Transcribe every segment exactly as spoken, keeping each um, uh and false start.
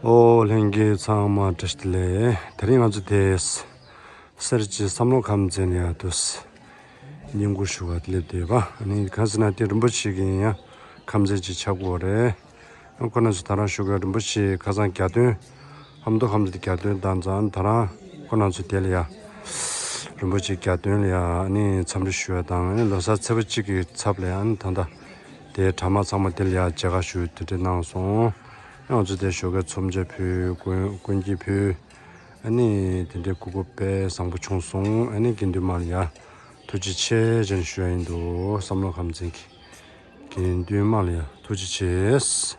ཨོ་ལྷན་རྒྱས་ཚང་མ་བཀྲ་ཤིས་བདེ་ལེགས། དེ་རིང་ང་ཚོ་དེ་སེར་བྱེས་བསམ་བློ་ཁམས་ཚན་ཡ་དུས་བསྙེན་བཀུར་ཞུ་བར་སླེབས་བསྡད་པ། ཨ་ནི་གང་ཟེར་ན་དེ་རིན་པོ་ཆེ་གི་ཡང་ཁམས་ཚན་ཅིག་ཆགས་ཀྱི་ཡོད་རེད། ཁོ་རང་ཚོ་ད་རང་བཞུགས་སྒར་རིན་པོ་ཆེ་ཁ་སང་གྱ་སྟོན་ཨ་མདོ་ཁམས་ཚན་གྱ་སྟོན་དང་ཙང་ད་རང་ཁོ་རང་ཚོ་དེ་ལ་ཡ་རིན་པོ་ཆེ་གྱ་སྟོན་ལ་ཡ་ཨ་ནི་འཚམས་འདྲི་ཞུ་བ་དང་ཨ་ནི་ལོ་གསར་ཚེས་པ་གཅིག་གི་ཚབ་ལ་ཡ་ཨ་ནི་ད་ལྟ་དེ་གྲྭ་མ་ཚང་མ་དེ་ལ་ཡ་མཇལ་ཁ་ཞུ་དེ་འདྲ་གནང་སོང་། ང་ཚོ་དེ་ཞོགས་ཀས་ཚོམས་ཆ་ཕུལ། དཀོན་དཀོན་སྐྱིད་ཕུལ། ཨ་ནི་དེ་འདྲའི་སྐུ་གོ་དཔེ་བཟང་པོ་བྱུང་སོང་། ཨ་ནི་དགེ་འདུན་མ་ལ་ཡ་ཐུགས་རྗེ་ཆེ་ཅེས་ཞུ་ཡ་ཡིན་འདུག་བསམ་བློ་ཁམས་ཚན་གྱི་དགེ་འདུན་མ་ལ་ཡ་ཐུགས་རྗེ་ཆེ།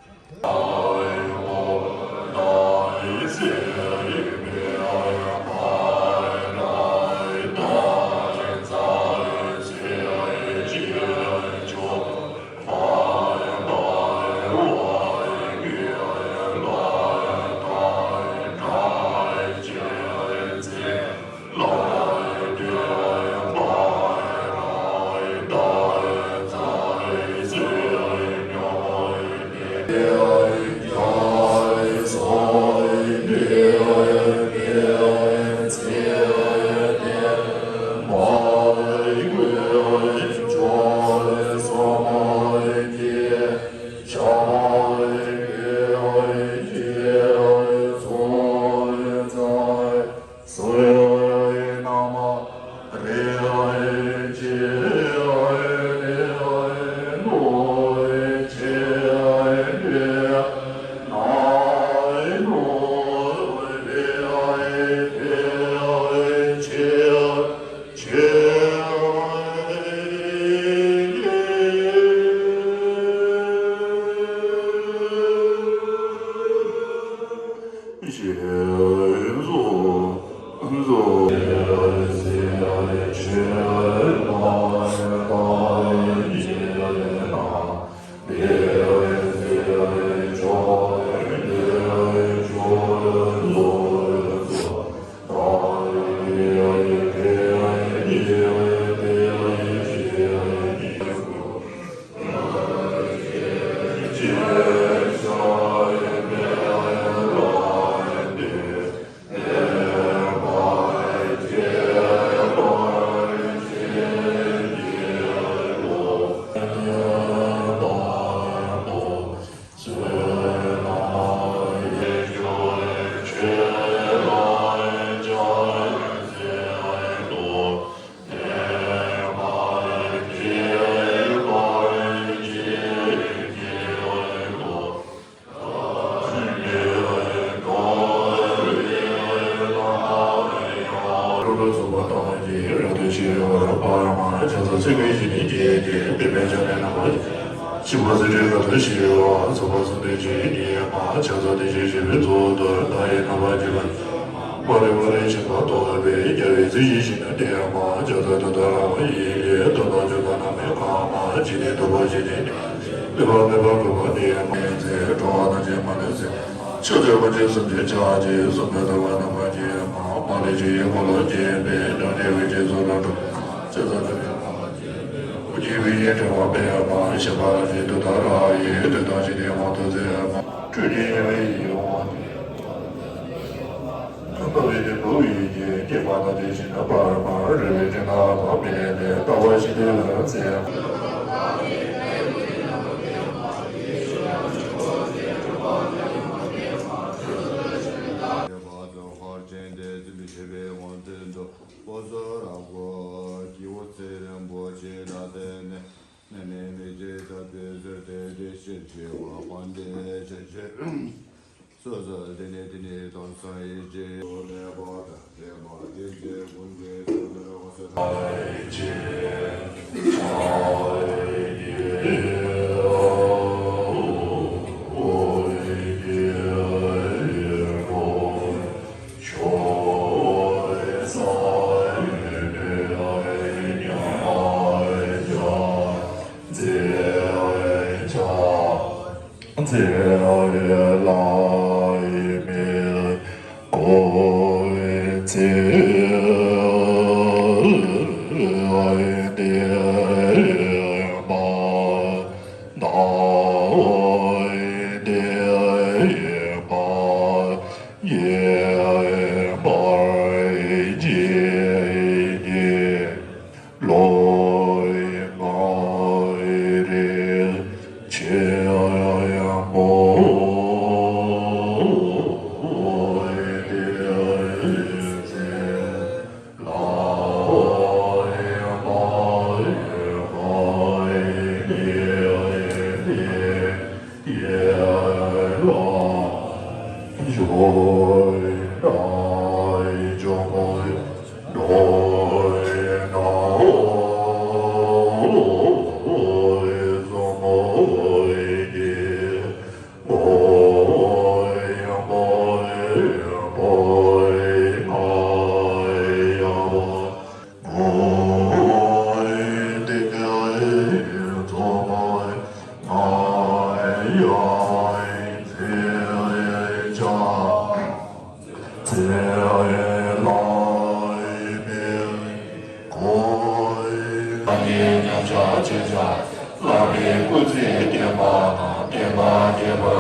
བླ་མའི་སྐུ་ཚེ་བརྟན་པ་དང་བརྟན་པ་རྒྱས་པར་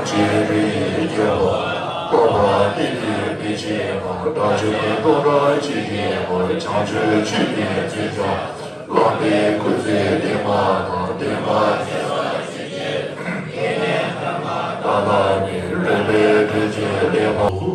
ཕྱིར་རིགས་ཀྱི་སྐྱོབ་པ་སྟོབས་པ་གཏེར་གྱི་དཔེ་ཆེན་པ་དགྲ་བཅོམ་པའི་སྟོང་ཕྲག་གཅིག་གི་བར་བྱང་ཆུབ་ཆོས་ཀྱི་མཛོད་ཀྱང་བླ་མའི་སྐུ་ཚེ་བརྟན་པ་དང་བརྟན་པ་རྒྱས་པར་བྱེད་ཅིང་། ད་ལྟ་ནི་རིམ་པས་བགྲོད་ཅིང་སླེབས་པ།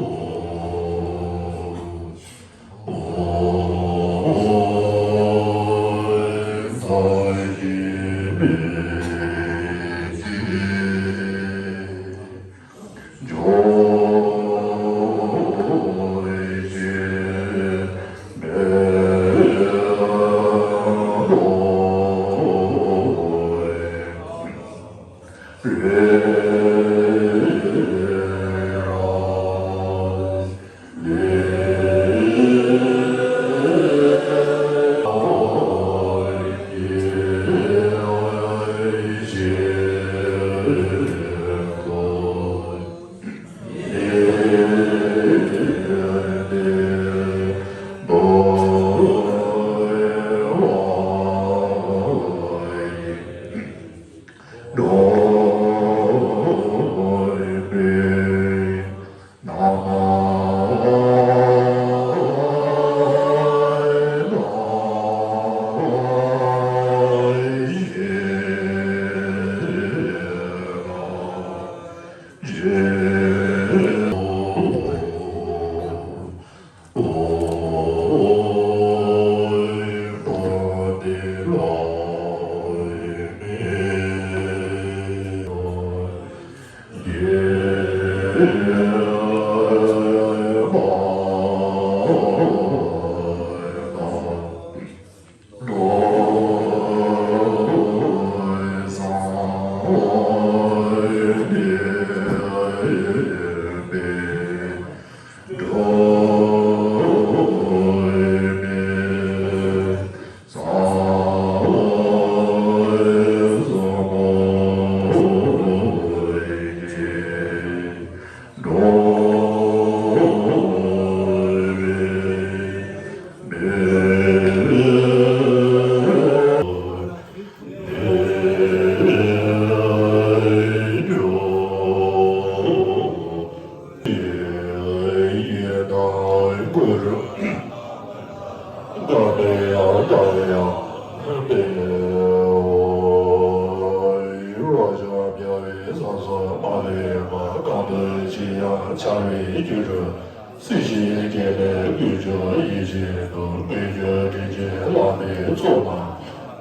སྲིད་ཞིའི་རྒྱལ་པོའི་དཀོན་མཆོག་ཡིད་བཞིན་ནོར་བུའི་རྒྱུ་དྲིན་ཅན་བླ་མའི་ཚོགས་རྣམས།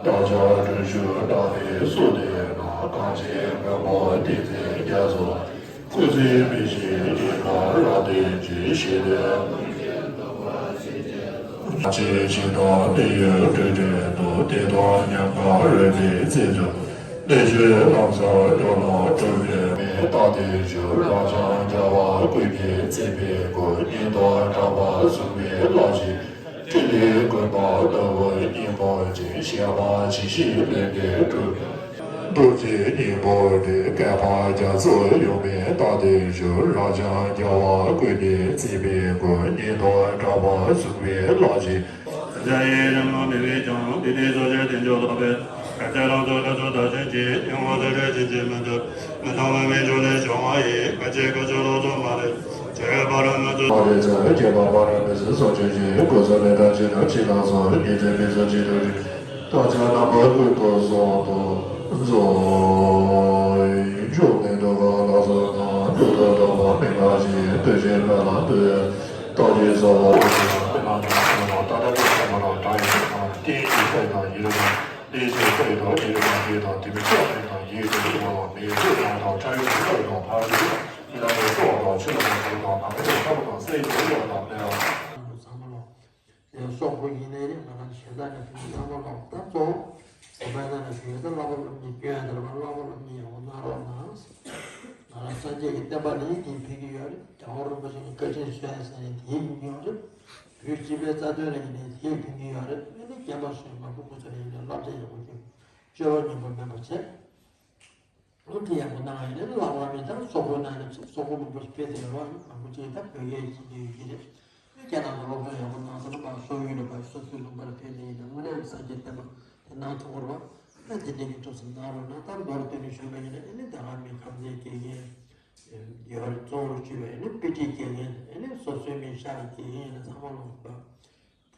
བདག་ཅག་དྲིན་ཅན་བདག་ལ་སོགས་ཏེ་ནམ་མཁའ་ཁྱབ་པའི་མགོན་པོ་ཏིང་འཛིན་རྒྱ་མཚོ། སྐུ་ཚེ་མི་ཤིགས་དགེ་རྩ་རབ་བརྟན་ཅིང་། ཞི་བདེ་ཆེ་ཞིང་དང་གནས་ཡུལ་སྤྲོས་བྲལ་དུ། བདེ་སྟོང་ཉམས་དགའ་རོལ་པའི་རྩེ་མཆོག་གནས་ཆེན་ལམ་བཟང་འགྲོ་ལ་སྒྲུབ་པའི་མེ། རྟག་བརྟན་ཞུ་རབ་འབྱམས་རྒྱལ་བ་ཀུན་གྱི་བརྩེ་བའི་མགོན། སྙིང་སྟོབས་དྲག་པོ་གཟུགས་མེད་ལྷ་ཆེན། ཕྲིན་ལས་ཀུན་སྤངས་ནོར་བུ་སྙིང་པོ་ཅན། གཞན་དབང་ཇི་བཞིན་ལེགས་པར་གྲུབ། རྡོ་རྗེ་སྙིང་པོ་སྟེ། བསྐལ་པ་རྒྱ་མཚོ་ཡོངས་མི་རྟག་བརྟན་ཞུ། རབ་འབྱམས་རྒྱལ་བ་ཀུན་གྱི་བརྩེ་བའི་མགོན། སྙིང་སྟོབས་དྲག་པོ་གཟུགས་མེད་ལྷ་ཆེན། རྒྱ་ཡི་རིམ་ལ་མི་བས་ཀྱང་། དེ་ནི་སོ་སྐྱེ་བདེ་མཆོག་ལགས་པས། གལ་ཏེ་ལམ་དུ་ལྷ་ཚོགས་དར་ཞིང་རྒྱས། སྙིང་པོ་ཐུགས་རྗེ་ཅན་གྱི་མི་འདུལ། མི་གཏང་བའི་མི་འཇོག་ལས་བྱུང་བ་ཡིས། སྐད་ཅིག་སྐད་ཅིག་ལོ་ཙཱ་བ་ལས། བྱེ་བའི་བར་མི་ཚུགས། ཨ་རེ་ཚེ་སྐྱེ་བ་བར་མི་ཚུགས་སོ་སྐྱེ་ཞིག་སྐུ་གསུམ་མི་འདའ་ཕྱི་ནང་ཕྱི་ནང་གསུམ་ཉིན་མཚན་མི་གསུམ་ཕྱི་དྲོ་རིང་། རྟག་ཆད་རྣམ་པ་ཀུན་ཏུ་སོང་དུ་འཛོམས། མཇུག་ནས་འདུ་ཁང་ལ་སོགས་དང་འདུ་ཁང་དང་པོ་མི་འདའ་ཞིང་དུས་ཆེན་སྨོན་ལམ་འདུས། རྟགས་ཀྱི་རྩ་བ་ཀུན་ཏུ་སྨོན་ལམ་འདུས། ད་ལྟ་ཀུན་ཏུ་སྨོན་ལམ་དྲང་ཡོད་དང་རྟེན་གྱི་ཚད་དང་ཡིད་དང་། ལས་ཀྱི་ཚད་དང་ཡིད་དང་ཡིད་དང་དེ་མི་ཚོགས་ཚད་དང་ཡིད་དང་ཡིད་དང་མེད་ཚད་དང་ཕྲ་རྒྱས་ཀྱི་ཚད་དང་ཕར་ཚད་ཡི་དམ་ལས་ཚོགས་དང་ ཆེ་བ་དང་དང་དང་ཆེ་བ་དང་སེམས་ཡོད་པ་དང་སྤེལ་བ། ཚང་མ་ལ། དེ་སོག་པོ་ཡིན་ནའི་རེད། ང་རང་གཞན་དག་ནས་ཕན་ཚུན་ཚང་མ་ལ་ད་གཙོ་བོ་བོད་པའི་ནང་ནས་ཞུ་ཡས་ད་བསླབ་པ་སློབ་གཉེར་སྐྱོན་ཡང་དེ་ལ་བསླབ་པ་སློབ་གཉེར་ཡག་པོ་གནང་རོགས་གནང་། ང་རང་སངས་རྒྱས་ཀྱི་བསྟན་པ་ལ་ཡིད་ཀྱིས་ཕན་གྱི་ཡོད་རེད། རྒྱལ་བ་རིན་པོ་ཆེ་གི་བཀའ་དྲིན་གསོས་ཡ་ཟེར་ནས་དེའི་ཡིན་ཡོད་རེད། བོད་སྤྱི་པའི་རྩ་དོན་ལ་ཡིན་ནའི་དེའི་ཕན་གྱི་ཡོད་རེད། ཨ་ནི་རྒན་པ་སོགས་མང་པོ་སྐུ་ཚེ་ལ་ཡིན་ནའི་བསླབ་བྱ་ཡག་པོ་སྐྱོན། སྤྱོད་པ་ངན་པ་མེད་པ་བྱས། སློབ་ཁྲིད་ཡག་པོ་གནང་ཡིན་ན་བསླབ་པ་མི་དང་སོག་པོའི་ནང་ནས་སོག་པོ་མང་པོ་ཞིག་ཕེབས་ཏེ་ཡོད་རེད། མང་པོ་ཅིག་ད་བོད་སྐད་ཀྱི་ལས་ཡོད་ཀྱི་རེད། ཁྱེད་རང་ཚོ་སློབ་སྦྱོང་ཡག་པོ་གནང་ཚར་ན་ཕར་སོག་ཡུལ་ལ་ཕར་སོ་སོའི་ལུང་པར་ཕེབས་ནས་ཡིན་ན་དངོས་གནས་སངས་རྒྱས་བསྟན་པ་དེ་གནང་ཐུབ་ཀྱི་རེད་བ། ད་དེ་འདྲའི་གི་ཐུགས་སུ་གནང་རོགས་གནང་། ད་མདོར་བསྡུས་ནས་ཞུས་པ་ཡིན་ན་ཨ་ནི་ད་ག་མི་ཁམས་ཚན་དགེ་རྒན་ཡོད་རེད། གཙོ་བོར་གྱུར་པའི་ཨ་ནི་དཔེ་ཁྲིད་དགེ་རྒན་ཨ་ནི་སོ་སོའི་མི་ཤག་གི་དགེ་རྒན་ཡིན་ན་ཚང་མ་ལོག་པ།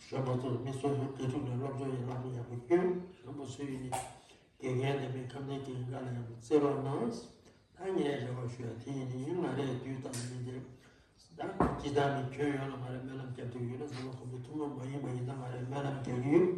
གཞོན་པ་ཚོ་མི་སོ་སོའི་དགེ་ཕྲུག་ནས་སློབ་སྦྱོང་ཡིན་ལག་ཏུ་ཡག་པོ་སྐྱོན། གཞོན་པ་སུ་ཡིན་ནའི་དགེ་རྒན་དེ་མི་ཁམས་ཚན་དགེ་རྒན་ཁག་ལ་ཡག་པོ་བརྩི་རོགས་གནང་། ད་ངས་རེ་བ་ཞུ་ཡ་དེ་ཡིན། ཡིན་ང་རས་དུས་དང་མི་འདིར་ད་ཇི་ལྟར་ནི་ཁྱོན་ཡོངས་ལ་ང་རས་སྨོན་ལམ་རྒྱབ་བསྡད་ཡོད་ན་ཚང་མ་ཁོང་ཚོ་ཐུན་མོང་མ་ཡིན་པ་ཡིན་ཙང་ང་རས་སྨོན་ལམ་རྒྱག་གི་ཡོད།